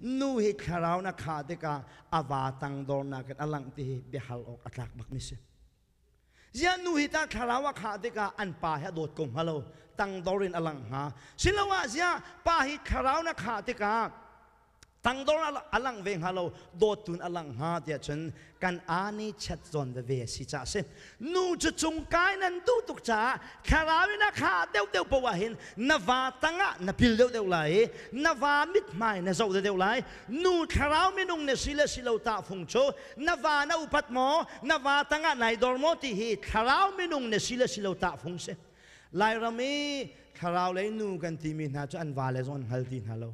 Nu hi thlarau na kha tikah a va tangdornak in a langh ti hi biahal awk a tlak bak mi si. Ziah nu hi tah thlarau a khah tikah an pa hi a dawt ko hnga lo, tangdor in a langh hnga. Siloah ziah pa hi thlarau na khah tikah tangdor a lang ve hnga lo, dawttun a lang hnga tiah cun kan ani chat zawn veve a si caah si. Nu cu cungkai nan duh tuk caah thlarau in a khah deuhdeuh paoh ah hin na va tangah na pil deuhdeuh lai i na va mithmai na zoh deuhdeuh lai. Nu thlarau minung na si le si lo tahfung cu na va na upat maw, na va tangah nai dor maw ti hi thlarau minung na si le si lo tahfung si. Lairam i thlarau lei nu kan timi hna cu an vale zong an hngal ti hna lo.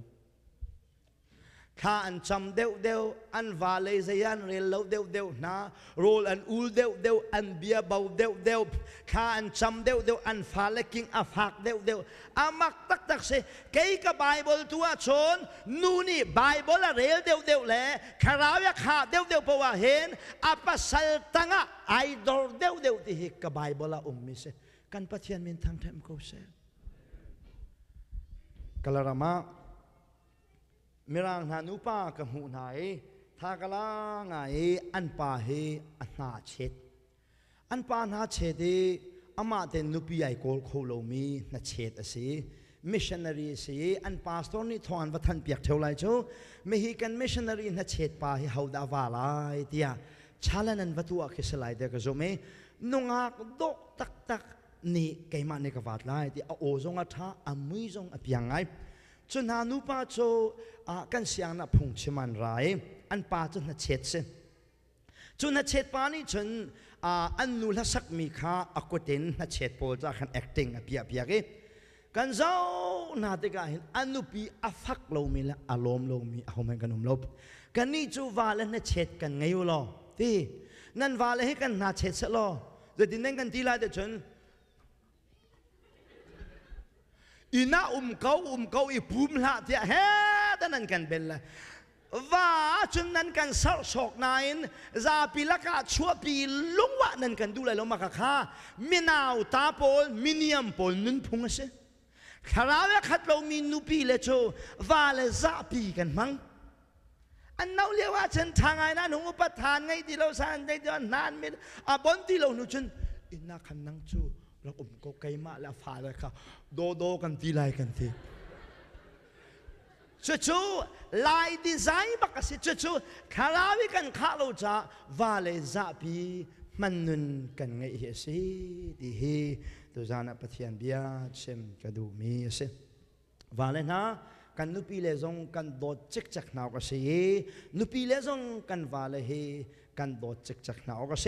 Thla an cam deuhdeuh, an va lei zei an rel lo deuhdeuh hna, rawl an ul deuhdeuh, an bia bo deuhdeuh, thla an cam deuhdeuh, an fale king a fak deuhdeuh. A mak taktak si. Kei ka Bible tu ah cun nu nih Bible a rel deuhdeuh le thlarau a khah deuhdeuh paoh ah hin a pasal tangah ai dor deuhdeuh ti hi ka Bible ah ummi si. Kan Pathian min thangṭhat ko seh. Kalaram ah Mirang hna nupa ka hmuh hna i tha ka la ngai i an pa hi a hna chet. An pa hna chet i amah ten nupi ai kawl kho lomi hnachet a si. Missionary a si i an pastor nih thawng an va thanh piak theo lai cu. Mihi kan missionary hnachet pa hi hodah va lai tiah challenge an va tuah khi si lai tiah ka zumh i nungak dawh taktak nih keimah nih ka vat lai ti a aw zong a ṭha a mui zong a piang ngai cu hna nupa cu kan siangnak phungchim an ra i an pa cu hnachet si cu hnachet pa nih cun an nu hlasakmi kha a kut in hnachet pawl ca khan acting a piah piak i kan zoh hna tikah hin a nupi a fak lomi le a lawm lomi ahohmanh kan um lo kannih cu va le hnachet kan ngei u law ti nan va le hi kan hna chet seh law Zeitin nan kan ti lai te cun inn ah um ko um ko i pum hlah tiah he ta nan kan bel le va cun nan kan sarh sawk nain zapi lakah chuahpi lungwah nan kan duh lai lo maka kha minau ta pawl miniam pawl nunphung a si thlarau a khat lomi nupi le cu va le zahpi kan hmang An no lio ah cun ṭha ngai na nung upat than ngei ti lo san ngei ti lo hnan mit a bon ti lo hnu cun inn ah khan nang cu rak um ko keimah le a fale kha daw daw kan ti lai kan ti. Cucu Lai design bak a si. Cucu thlarau i kan khah lo caah va le zahpi hman nun kan ngeih hi a si ti hi tuzaan ah Pathian bia chim ka duhmi a si. Vale hna, kan nupi le zong kan dawt cikcek hna awk a si i nupi le zong kan vale hi kan dawt cikcek hna awk a si.